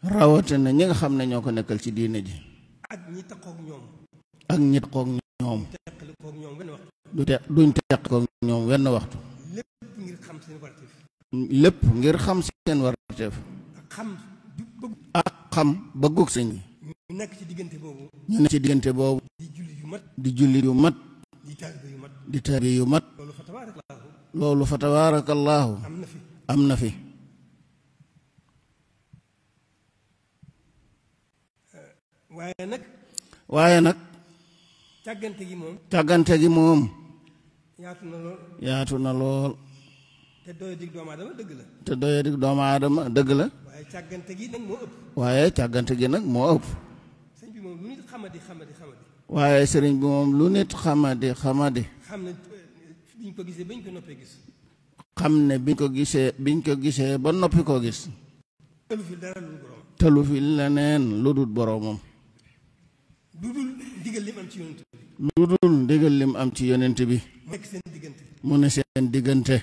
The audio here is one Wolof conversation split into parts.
rawatina ñi nga xam ne ñoo ko nekkal ci diine ji ak ñi taxoog ñoom ak ñi taxoog ñoom teqali koog ñoom wenn waxtu duñ teq koog ñoom wenn waxtu lépp ngir xam seen warteef lépp ngir xam seen warteef ak xam bëggug sëñ bi ñu nekk ci diggante boobu ñu nekk ci diggante boobu di jullit yu mat di jullit yu mat di taalibe yu mat di taalibe yu mat loolu fa tabaarakallaahu loolu fa tabaarakallaahu am na fi waaye nag càggante gi moom yaatu na lool te doyadig doomu aadama dëgg la waaye càggante gi nag moo ëpp sëñ bi moom lu nit xamadi waaye sëriñ bi moom lu nit xamadi xam ne biñ ko gisee bañ ko noppee gis xam ne biñ ko gisee ba noppi koo gis tëlu fi dara lu borom tëlu fi leneen lu dul boromam lu dul ndigal lim am ci yonent bi lu dul ndigal lim am ci yonent bi mu ne seen diggante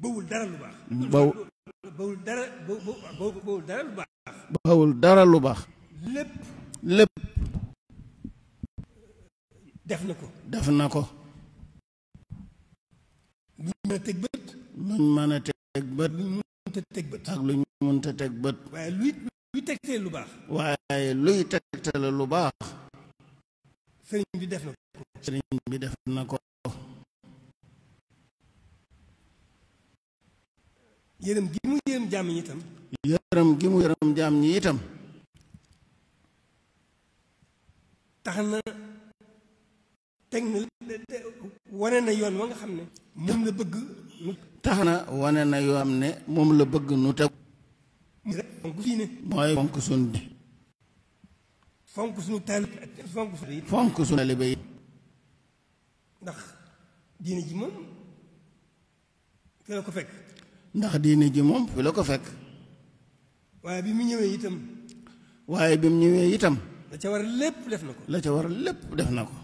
bawul dara lu baax bawul dara lu baax lépp def na ko luñ mën a teg bët ak luñ mënta teg bët waaye luy tegtale lu baax sëriñ bi def na ko yërëm gi mu yërëm jaam ñi itam tax na teg na wane na yoon wa nga xam ne moom la bëgg moom la bëgg nu teg mooy fonk sun di fonk sunu taalibe yi ndax diine ji moom fi la ko fekk waaye bi mu ñëwee itam la ca war lépp def na ko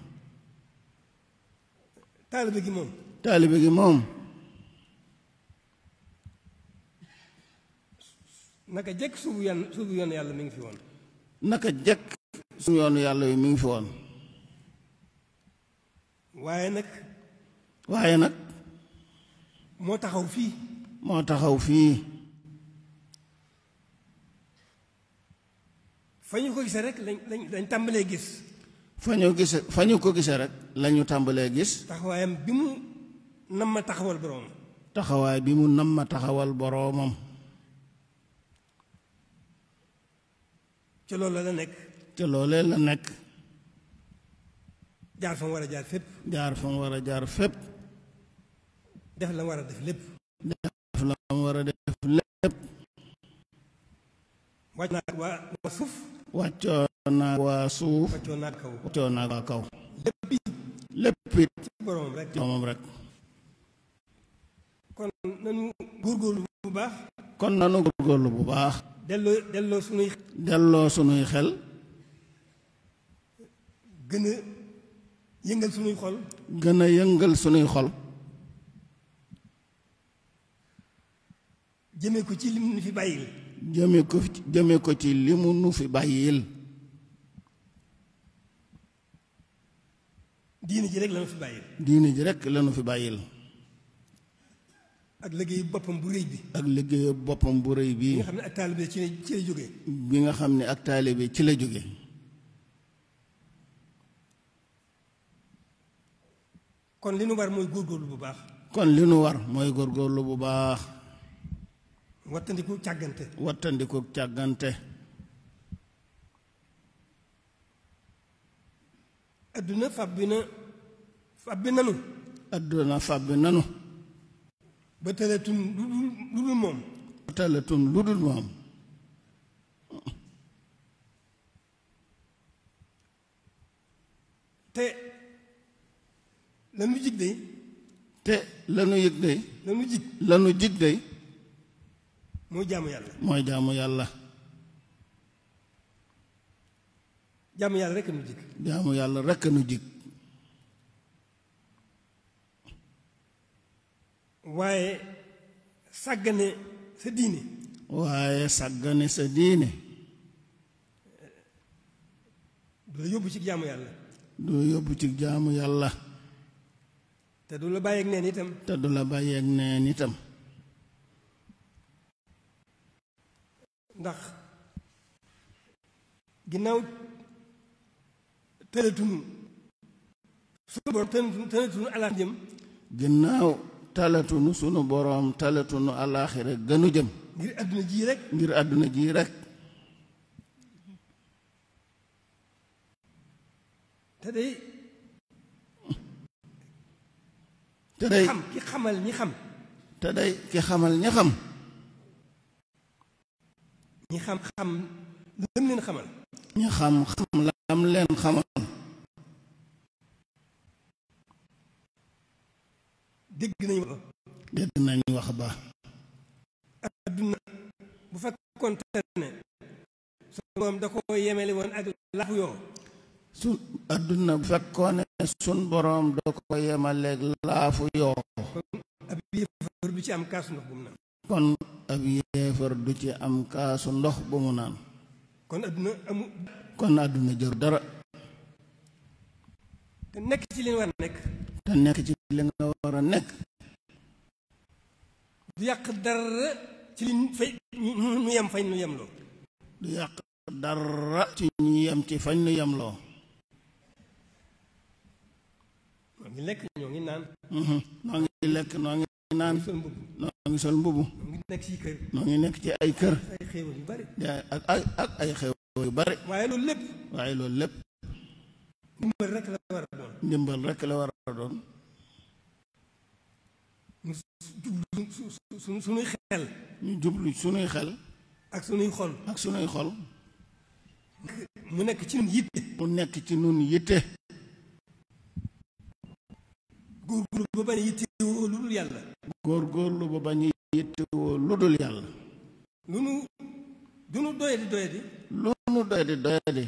taalibe gi moom naka jekk suubu yoon yàlla mi ngi fi woon suñu yoonu yàlla wi mi ngi fi woon waaye nag moo taxaw fii fa ñu ko gisee rek lañ tàmbalee gis fa ñu ko gisee rek lañu tàmbalee gis taxawaayam bi mu nam ma taxawal boroomam ca loolu la nekk jaar fa mu war a jaar fépp def la mu war a def lépp wàccoo naa waa suuf wàccoo naa waa kaw lépp it moom rek kon nanu góorgóorlu bu baax delloo sunuy xel gën a yëngal sunuy xol jëme ko ci lim nu fi bàyyil jëme ko ci limu nu fi bàyyil diine ji rek lanu fi bàyyil ak liggéeyu boppam bu rëy bi nga xam ne ak taalibe ci la jóge bi nga xam ne ak taalibe ci la jóge kon li nu war mooy góorgóorlu bu baax wattandiku càggante adduna fàbbi nanu ba tëlatun lu dul moom te lanu jig day mooy jaamu yàlla jaamu yàlla rekk nu jig waaye sàggane sa diine du la yóbbu ci jaamu yàlla. du la yóbbu ci jaamu yàlla. te du la bàyyeeg neen itam. te du la bàyyeeg neen itam. ndax ginnaaw tëlatunu sunu borom tëlatunu alaaxira jëm. ginnaaw talatunu sunu borom talatunu alaaxira gënu jëm. ngir àdduna ji rek. ngir àdduna ji rek. te day xam ki xamal ñi xam. te day ki xamal ñi xam. ñi xam lam leen xamal. ñi xam lam leen xamal. dégg nañu wax ba. adduna bu fekkoon ne su moom da ko yemele woon ak laafu yoo. adduna bu fekkoon ne sun boroom da ko yemaleeg laafu yoo. ab yéefar du ci am kaasu ndox bu mu naan. kon ab yéefar du ci am kaasu ndox bu mu naan. kon adduna jër dara. te nekk ci li nga war a nekk. te nekk ci li nga war a nekk. du yàq dara ci li ñu yem fañ nu yemloo. du yàq dara ci ñu yem ci fañ nu yemloo. noo ngi lekk ñoo ngi naan. noo ngi lekk noo ngi naan. noo ngi sol mbubu. noo ngi nekk ci kër. noo ngi nekk ci ay kër. ay xéewal yu bari. ak ay xéewal yu bari. waaye loolu lépp. ndimbal rek la war a doon. ndimbal rek la war a doon. ñu jublu sunuy xel. ñu jublu sunuy xel. ak sunuy xol. ak sunuy xol. mu nekk ci nun yitte. mu nekk ci nun yitte. góorgóorlu ba bañ a yittewoo lu dul yàlla. góorgóorlu ba bañ a yittewoo lu dul yàlla. lu nu doyadi. lu nu doyadi.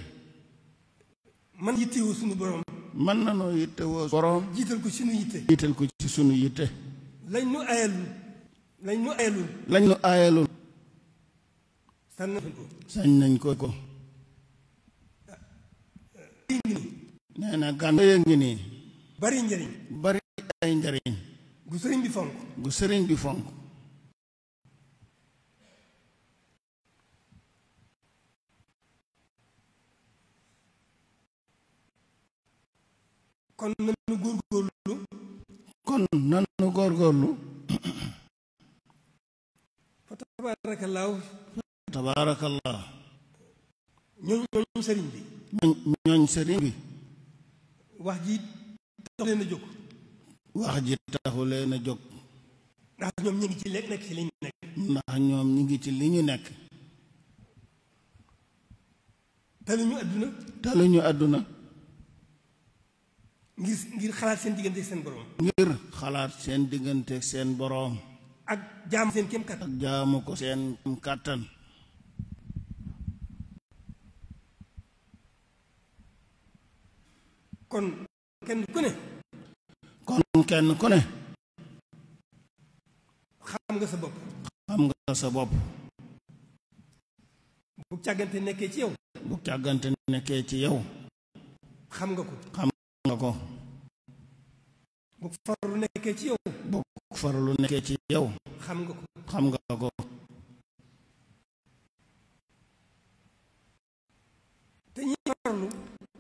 man yittewoo sunu borom. man nanoo yittewoo borom. jiital ko ci sunu yitte. jiital ko ci sunu yitte. lañ nu ayalul. lañ nu ayalul. sañ nañ ko. nee na gànn ya ngi nii. bari njariñ. bari ay njariñ. gu sëriñ bi fonk. kon nanu góorgóorlu. fa tabaarakallaahu. ñooñ sëriñ bi. ñooñ sëriñ bi. wax ji taxu leen a jóg. wax ji taxu leen a jóg. ndax ñoom ñu ngi ci nekk ci li ñu nekk. ndax ñoom ñu ngi ci li ñu nekk. taluñu àdduna. ngir xalaat seen diggante seen boroom. ngir xalaat seen diggante seen boroom. ak jaamu seen kem kàttan. ak jaamu ko seen kem kàttan. kon kenn ku ne. xam nga sa bopp. xam nga sa bopp. bu càggante nekkee ci yow. bu càggante nekkee ci yow. xam nga ko. xam nga ko. bu farlu nekkee ci yow. bu farlu nekkee ci yow. xam nga ko. xam nga ko.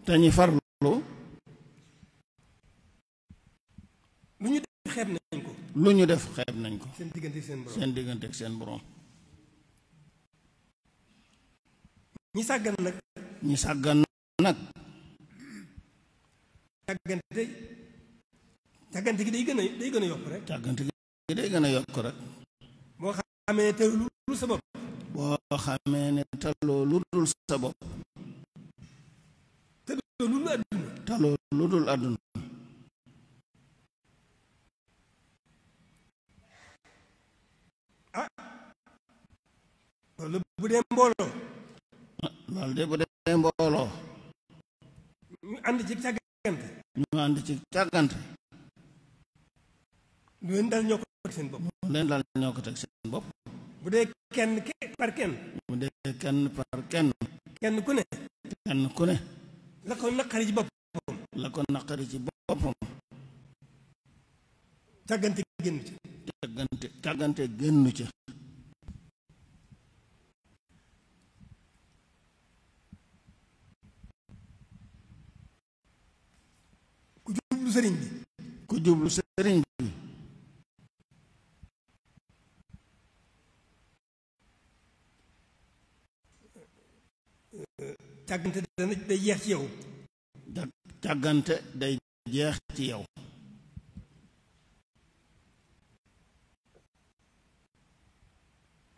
te ñi farlu. lu ñu def xeeb nañ ko. lu ñu def xeeb nañ ko. seen diggante seen borom. seen diggante ak seen borom. ñi sàggan nag. càggante gi day gën a yokk rek. càggante gi day gën a yokk rek. boo xamee te lu dul sa bopp. boo xamee ne taloo lu dul sa bopp. taloo lu dul àdduna. taloo lu dul àdduna. loolu bu dee mbooloo. loolu de bu dee mbooloo. ñu ànd ci càggante. lu leen dal ñoo ko teg seen bopp. bu dee kenn par kenn. bu dee kenn par kenn. kenn ku ne. la ko naqari ci boppam la ko naqari ci boppam càggante génn ci càggante génnu ca ku jublu sëriñ bi ku jublu sëriñ bi càggante day jeex ci yow càggante day jeex ci yow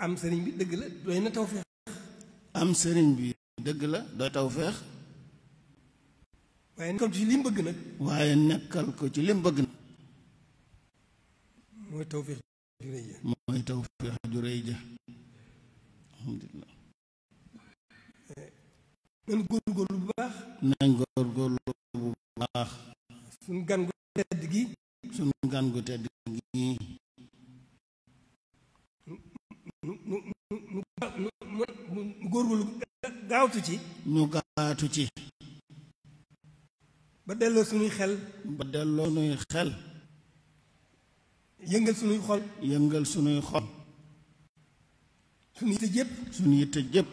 am sëriñ bi dëgg la doy na tawfeex am sëriñ bi dëgg la doy tawfeex waaye nekkal ko ci li mu bëgg nag waaye nekkal ko ci li mu bëgg nag mooy tawfeex ju rëy ja mooy tawfeex ju rëy ja alhamdulillah nañ góorgóorlu bu baax nañ góorgóorlu bu baax suñ gan gu tedd gi suñ gan gu tedd gi nu góorgóorlu gaawtu ci ñu gaatu ci ba delloo suñuy xel yëngal suñuy xol suñu yitte jépp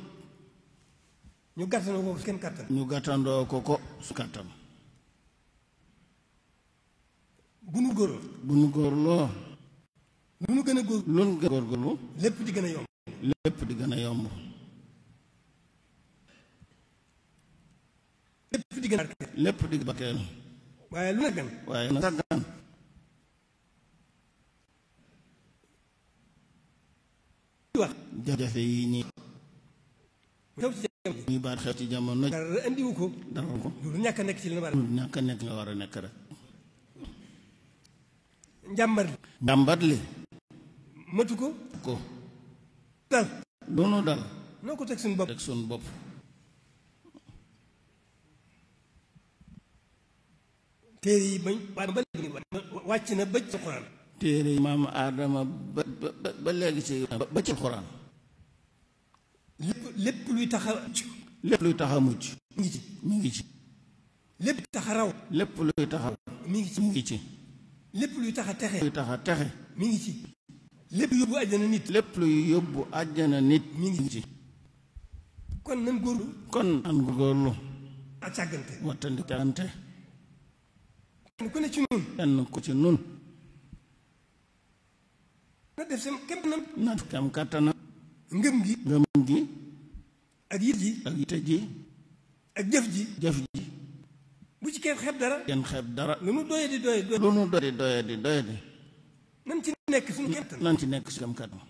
ñu gàttandoo ko kenn kàttan ñu gàttandoo ko su kàttan bu nu góorloo lu nu gën a góorgóorlu lépp di gën a yomb lépp di gën a yomb lépp di barkeel waaye lu na gan waaye na sàggan wax jafe-jafe yi ñi xew ci jamono ñuy baat xew ci jamono dara indiwu ko lu ñàkk a nekk ci li lu ñàkk a nekk nga war a nekk rek njàmbat li matu ko dal lu nu dal noo ko teg suñu bopp téere yi bañ wàcc na ba ci alxuraan téere yi maam aadama ba léegi ci ba ci alxuraan lépp luy tax a mucc mi ngi ci lépp tax a raw lépp luy tax a mi ngi ci lépp luy tax a texe mi ngi ci lépp luy yóbbu àjjana nit mi ngi ci kon nan góorlu ak càggante wattandi càggante kenn ku ne ci nun kenn ku ci nun na def seen kàttanam na kam kàttanam ngëm gi ak yitte ji ak jëf ji bu ci kenn xeeb dara lu nu doye di nan ci nekk suñu kàttan kam kàttan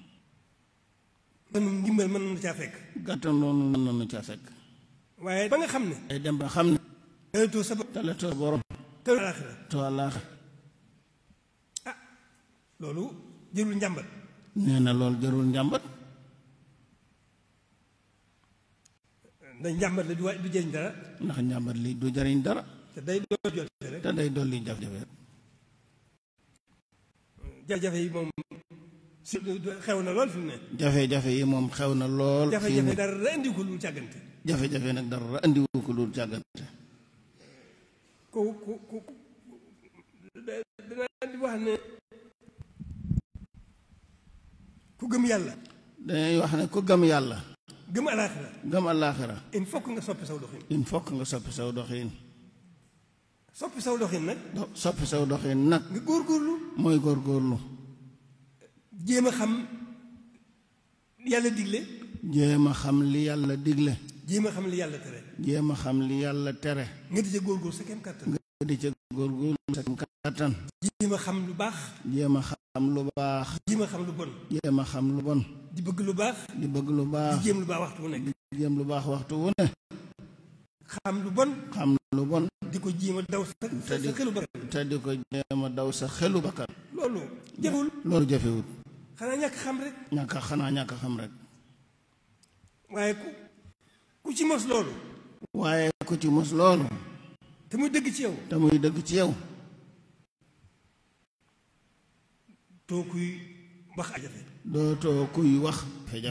gàttanu ndimbal mën na caa fekk gàttan loolu mën na caa fekk waaye ba nga xam ne ay dem ba xam ne talatoo borom te àllaaxira loolu jërul njàmbat nee na loolu jërul njàmbat ndax njàmbat li du jëriñ dara ndax njàmbat li du jëriñ dara te day dolli jafe-jafe jafe-jafe yi moom xew na lool fi mu ne jafe-jafe yi moom xew na lool jafe-jafe dara indiwu ko lu càggante jafe-jafe nag dara indiwu ko lu càggante danaa di wax ne ku gëm yàlla dañuy wax ne ku gëm yàlla gëm alaaxira il faut que nga soppi saw doxin soppi saw doxin nag nga góorgóorlu mooy góorgóorlu jéem a xam yàlla digle jéem a xam li yàlla digle jéem a xam li yàlla tere jéem a xam li yàlla tere nga di ca góorgóorlu sa kem kàttan sa kem kàttan jéem a xam lu baax jéem a xam lu baax jéem a xam lu bon jéem a xam lu bon di bëgg lu baax di jéem lu baax waxtu wu nekk lu baax waxtu wu ne xam lu bon di ko jéem a daw sa xelu bakkan te di ko jéem a daw sa xelu bakkan loolu jafewul xanaa ñàkk xam rek waaye ku ci mos loolu te muy dëgg ci yow too kuy wax a jafe dootoo kuy wax jafe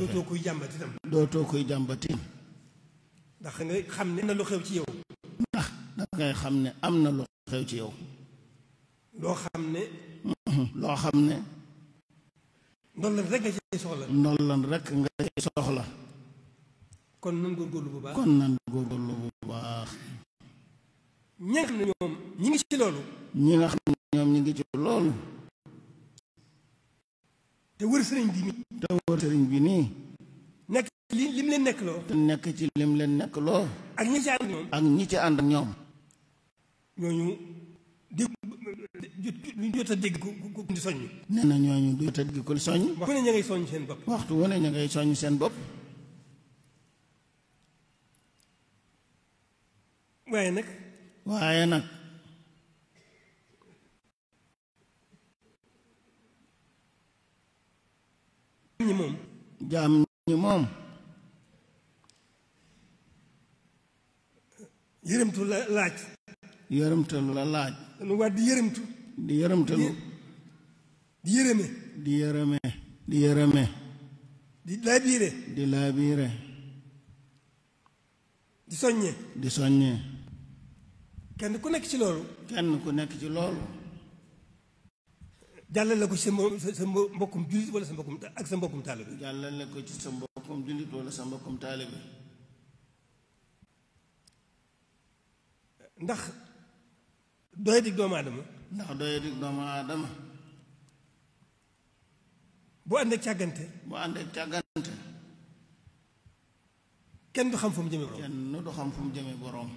dootoo kuy jàmbat itam ndax nga xam ne na lu xew ci yow ndax ngay xam ne am na lu xew ci yow loo xam ne ndollan rek nga ci soxla ndollan rek nga ci soxla kon nan góorgóorlu bu baax ñi nga xam ne ñoom ñi ngi ci loolu te wër sëriñ bi nii nekk ci lim leen nekk loo ak ñi ci ànd ak ñoom ñooñu du jot a dégg ku di soññ nee na ñooñu du jot a dégg ku soññ waxtu wu ne ña ngay soññ seen bopp waaye nag jaam ñi moom yërëmtu la laaj dañu war di yërëmtalu di yërëme di laabiire di soññe kenn ku nekk ci loolu jàllale ko ci sa mbokkum jullit wala sa mbokkum taalibe ndax doyadig doomu aadama bu ànd ak càggante kenn du xam fu mu jëme boroom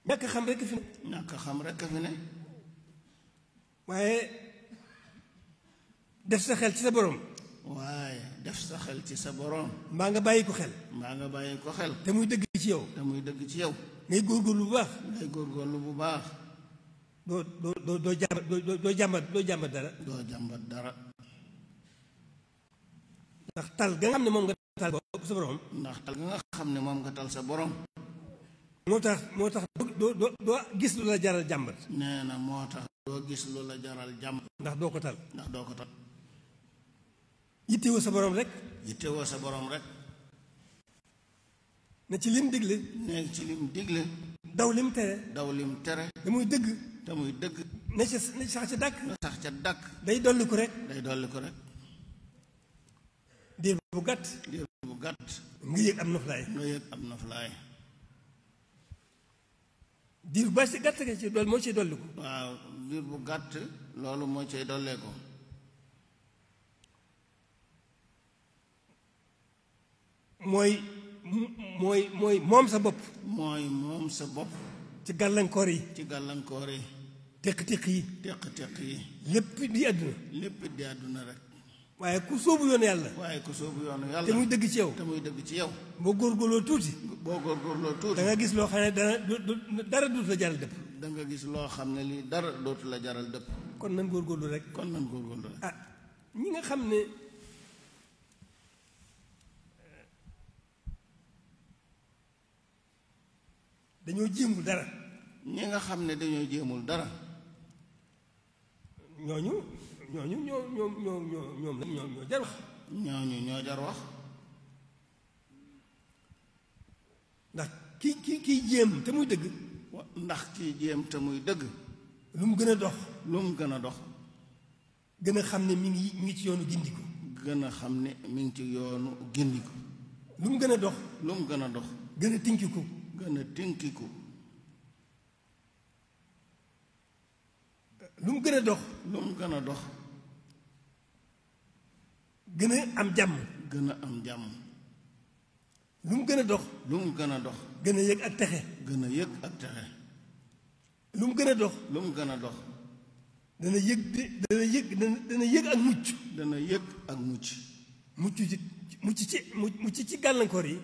ñàkk xam rekk fi ne waaye def sa xel ci sa boroom mbaa nga bàyyi ko xel te muy dëgg ci yow ngay góorgóorlu bu baax doo jàmbat dara ndax tal ga nga xam ne moom nga tal sa boroom sa boroom moo tax doo gis lu la jaral jàmbat nee na moo tax doo gis lu la jaral jàmbat ndax doo ko tal yittewoo sa boroom rek ne ci lim digle daw lim tere te muy dëgg ne sax ca dàkk day dolli ko rek diir bu gàtt nga yëg am noflaay diir bu baax si gàtt nga ci moo ciy dolli ko waaw diir bu gàtt loolu moo ciy dollee ko mooy moom sa bopp ci gàllankoor yi téq-téq yi lépp di àdduna rek waaye ku sóobu yoonu yàlla te muy dëgg ci yow boo góorgóorloo tuuti da nga gis loo xam ne dara dootu la jaral dëpp lii dara dootu la jaral dëpp kon nan góorgóorlu rek ñi nga xam ne dañoo jéemul dara ñooñu ñoo jar wax ndax kii jéem te muy dëgg lu mu gën a dox gën a xam ne mi ngi ci yoonu gindiku lu mu gën a dox gën a tinkiku lu mu gën a dox gën a am jàmm lu mu gën a dox gën a yëg ak texe lu mu gën a dox dana yëg ak mucc mucc ci gàllankoor yi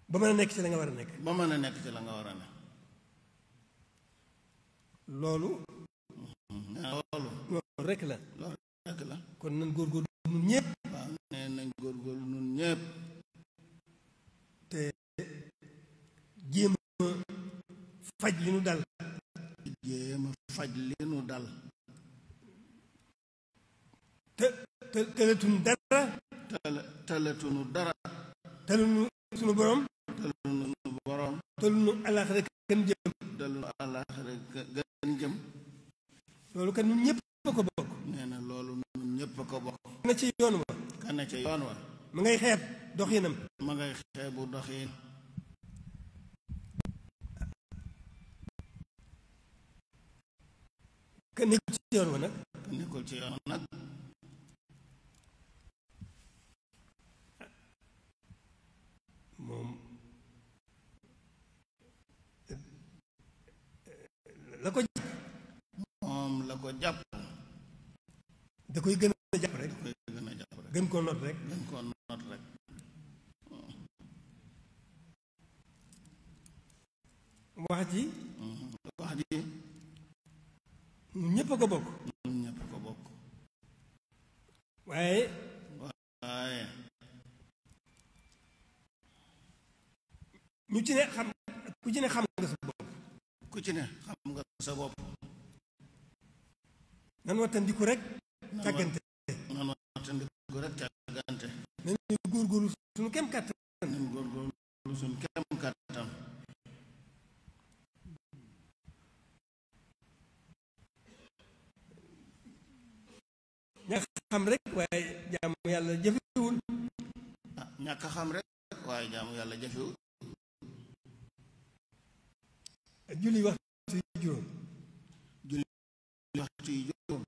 ba mën a nekk ci la nga war a nekk loolu rekk la kon nan góorgóorlu nun ñépp te jéem a faj li nu dal te tëlatuñ dara talatunu dara talunu sunu borom talunu àllaaxira gën jëm loolu kan ñun ñëpp a ko bokk. nee na loolu ñun ñëpp a ko bokk. na ci yoon wa kana ca yoon wa ma ngay xeeb doxinam ma ngay xeebu doxin ka nekkul ci yoon wa nag ka nekkul ci yoon nag moom la ko jàpp da koy gën a jàpp rek gën koo not rek wax ji ñun ñëpp a ko bokk waaye ñu ci ne xam ku ci ne xam nga sa bopp nan wattandiku rek càggante nañu góorgóorlu suñu kem kàttan ñàkk xam rek waaye jaamu yàlla jafewul ñàkk xam rek waaye jaamu yàlla jafewul julli waxtu yi juróom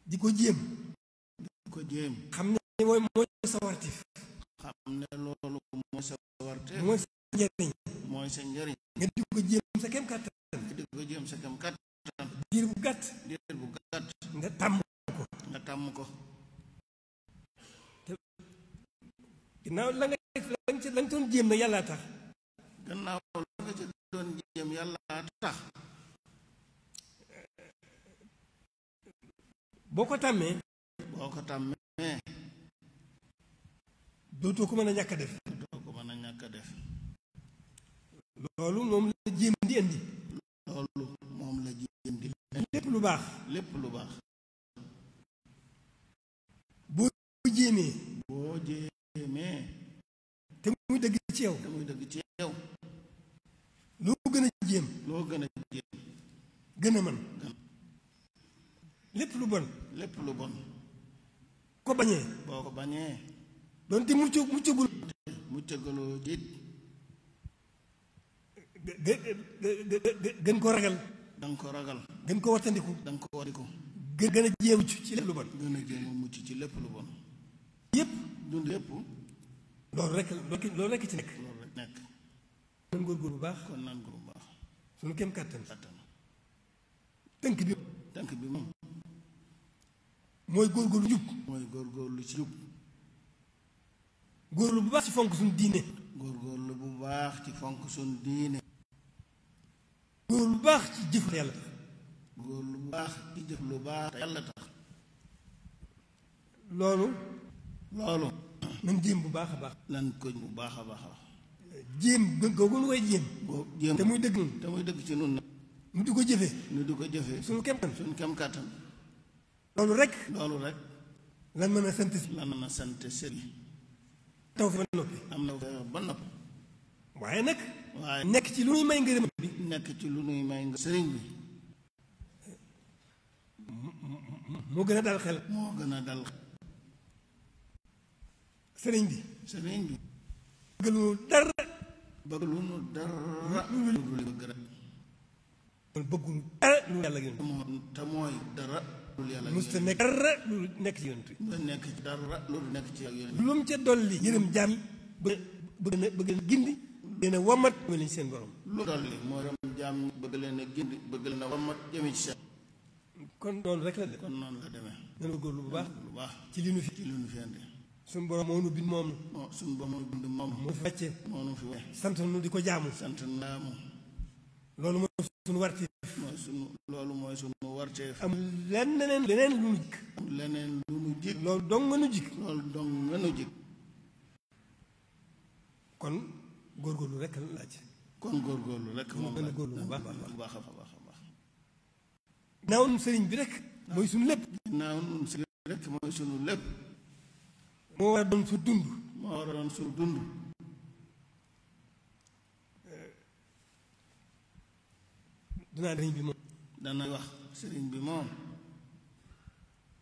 di ko jéem xam ne mooy sa wartif xam ne loolu mooy sa wartif mooy sa njariñ nga di ko jéem sa kem kàttan diir bu gàtt nga tàmm ko ginnaaw la nga doon jéem na yàlla tax gannaaw la nga ci doon jéem yàlla tax boo ko tàmmee dootoo ko mën a ñàkk a def loolu moom la jéem di indi lépp lu baax boo jéemee te muy dëgg ci yow loo gën a jéem gën a mën lépp lu bon boo ko bañee doonte muccaguloo jiit gën ko ragal gën ko wattandiku gën a jéem mucc ci lépp lu bon yépp dund yépp loolu rekk ci nekk nan góorgóorlu bu baax suñu kem kàttan tënk bi moom mooy góorgóorlu ci jub góorlu bu baax ci fonk suñu diine góorlu bu baax ci jëf lu baax te yàlla tax loolu nan jéem bu baax a baax jéem googu nu koy jéem te muy dëgg ci nun nu di ko jëfe suñu kem kàttan loolu rek lan mën a sant sëriñ taw fi ba noppi waaye nag nekk ci lu nuy may ngërëm sëriñ bi moo gën a dal xel sëriñ bi bëggalu nu dara bëggul dara lu yàlla gën te mooy dara musta nekk dara lu nekk ci yonent lu mu ca dolli yërëm jaam yi bëgg na gindi leen a wamat jëme leen ci seen borom lu dolli moo yërëm jaam yi bëgg leen a gindi bëgg leen a wamat jëme ci seen kon noonu rek la demee nan góorlu bu baax ci li nu fi andi suñu borom moo nu bind moom moo fi wàcce fi sant nu di ko jaamu loolu mooy suñu warteef am leneen lu nu jik loolu dong nga nu jik kon góorgóorlu rek laaj moom gën a góorlu bu baax a baax ginnaaw nun sëriñ bi rek mooy suñu lépp moo war a doon su dund. moo war a doon su dund. dinaa sëriñ bi moom. dana wax sëriñ bi moom.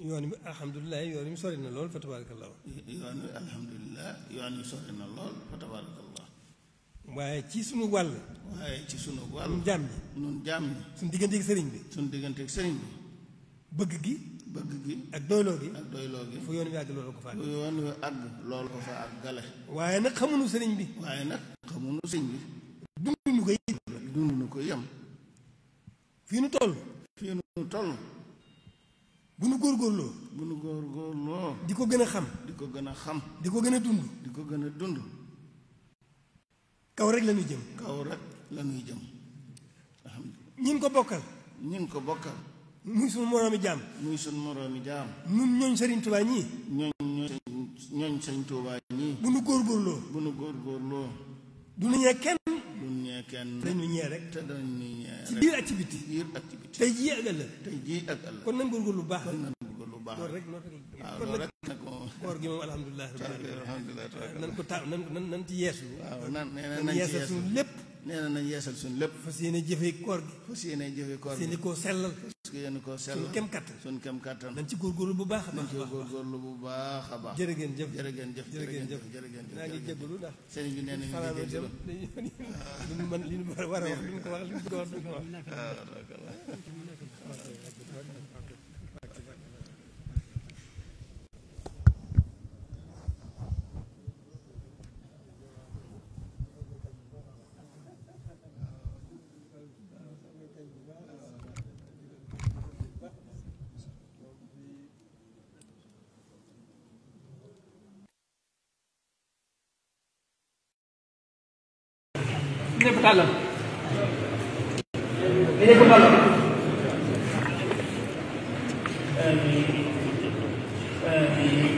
yoon wi alhamdulilah yoon wi sori na lool fa tabarakallah. yoon wi alhamdulilah yoon wi sori na lool fa tabarakallah. waaye ci sunu wàll. waaye ci sunu wàll. nun jaam ñi. nun jaam ñi. suñu digganteeg sëriñ bi. suñu digganteeg sëriñ bi. bëgg gi. bëgg gi. ak doyloo gi. ak doyloo gi. fu yoon wi àgg loolu ko fa àgg. fu yoon wi àgg loolu ko fa àggale. waaye nag xamuñu sëriñ bi. waaye nag xamuñu sëriñ bi. dunduñu ko yem. dunduñu ko yem. fii nu toll. fii nu toll. bu nu góorgóorloo. bu nu góorgóorloo. di ko gën a xam. di ko gën a xam. di ko gën a dund. di ko gën a dund. kaw rek la ñuy jëm. kaw rek la ñuy jëm. alhamdulilah. ñin ko bokkal. ñin ko bokkal. muy sunu moroomi jaam. muy sunu moroomi jaam. nun ñooñ Sëriñ Tuubaa ñii. ñooñ Sëriñ Tuubaa ñii. bu nu góorgóorloo. bu nu góorgóorloo. du nu ñee kenn. du nu ñee kenn. dañu ñee rek. te dañu ñee rek. ci biir ak ci biti. biir ak ci biti. tey jii ak ëllëg. tey jii ak ëllëg. kon nañ góorgóorlu bu baax. kon nañ góorgóorlu bu baax. loolu rek waaw loolu rek nag moom. koor gi moom alhamdulilah. alhamdulilah nan ko ta nan ci yeesu. waaw nee na nañ nañ ci yeesal suñu lépp. nee na nañ yeesal suñu lépp. fas yéene jëfee koor gi. fas yéene jëfe koor gi. fas yéene koo sellal. fas yéene koo sellal. suñu kem kattan. suñu kem kattan. nañ ci góorgóorlu bu baax a nañ baax. ci góorgóorlu bu baax a baax. jërë ngeen jëf. jërë ngeen jëf. jërë ngeen jëf. jërë ngeen jëf. naa ngi jégalu ndax. sëriñ bi nee na ñu ngi jégalu. li ñu mën li ñu war a wax duñ ko wax li ñu bëgg a wax duñ ko wax. ñëpp tàllal ñëpp tàllal amiin amiin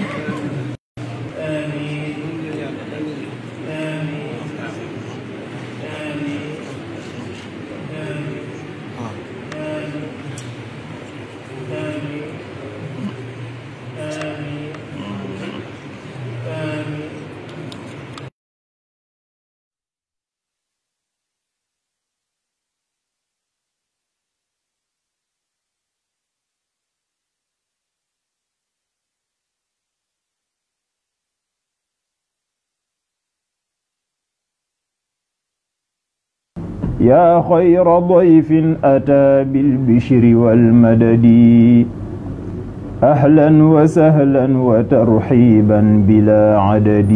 amiin يا خير ضيف أتى بالبشر والمدد أهلا وسهلا وترحيبا بلا عدد